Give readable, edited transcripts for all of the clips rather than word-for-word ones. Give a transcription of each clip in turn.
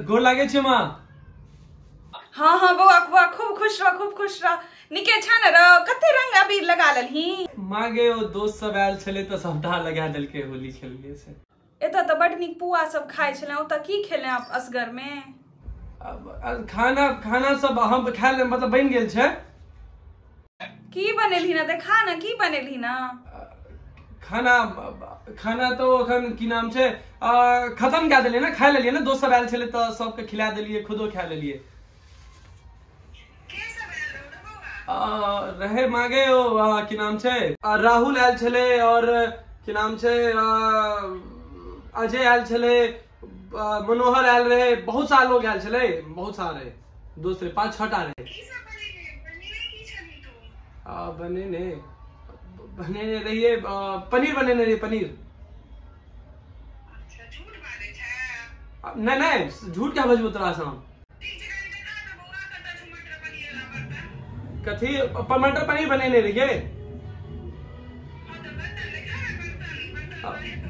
गोर लागे छे माँ। हाँ हाँ बौआ बौआ खूब खुश रह, खूब खुश रह। निके छा न रह, कते रंग अबीर लगा लेलही? माँ गे ओ दोस्त सब आयल छले त सबटा लगा देलके होली खेललिए से। एतऽ त बड नीक पुआ सब खाइ छले, ओतऽ की खेले आप असगर में? खाना खाना सब हम खा ले, मतलब बन गेल छे। की बनेलही ना, देखा ना की बनेलही ना? खाना खाना तो अखन की नाम छे खत्म कए देलिए ना, खा लेलिए ना, दोस्त सब आयल छले त सबके खिला देलिए, खुदो खा लेलिए। रहे मांगे ओ की नाम छे राहुल आयल छले और की नाम छे अजय आयल छले, मनोहर आयल रहे, बहुत सारा लोग आयल छले, बहुत सारे दोस्त रहे, 5-6 टा रहे। बनेने बनेने रहिए पनीर बनेने रहिए, पनीर। अच्छा, झूठ बाजै छै? नहीं नहीं झूठ क्या बजबो तोरा से हम। कथी मटर पनीर बनेने रहिए?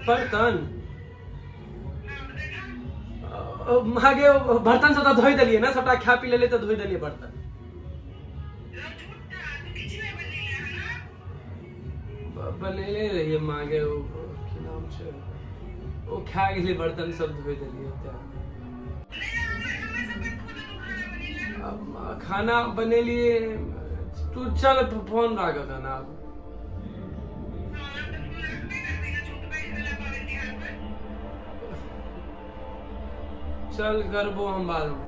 बर्तन मागे बर्तन सब धोइ देलिए ना, सबटा खा पी लेलिए त धोइ देलिए बर्तन। बनेले रहिए मागे ओ की नाम छे ओ खा गेलिए बर्तन सब धोइ देलिए। खाना बनेलिए। तू चल फोन राख खाना। चल करबो हम बाद में।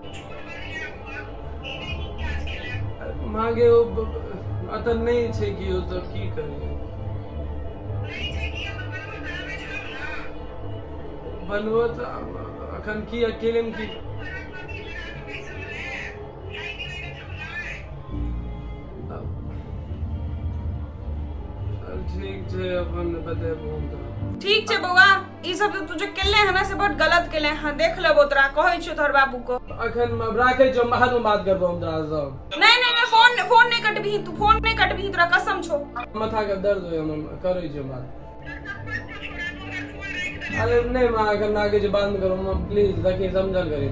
मागे ओ अतः नहीं छे कि ओ तो की करिए बनबो त अखन की अकेले में की ठीक छे अपन बतेबो हम तोरा। ठीक छे बौआ, ई सब जो तू जो केले है ना से बहुत गलत केले है, देख लेबो तोरा, कहै छियो तोहर बाबू को। अखन राखै छियो, बाद में बात करबो हम तोरा से। नहीं नहीं नहीं फोन फोन नहीं कटबही तू, फोन नहीं कटबही, तोरा कसम छो। माथा के दर्द होय हम करै छियो बात। अरे नहीं माँ अखन राखै छियो, बाद में करबो प्लीज, रखी समझल करी।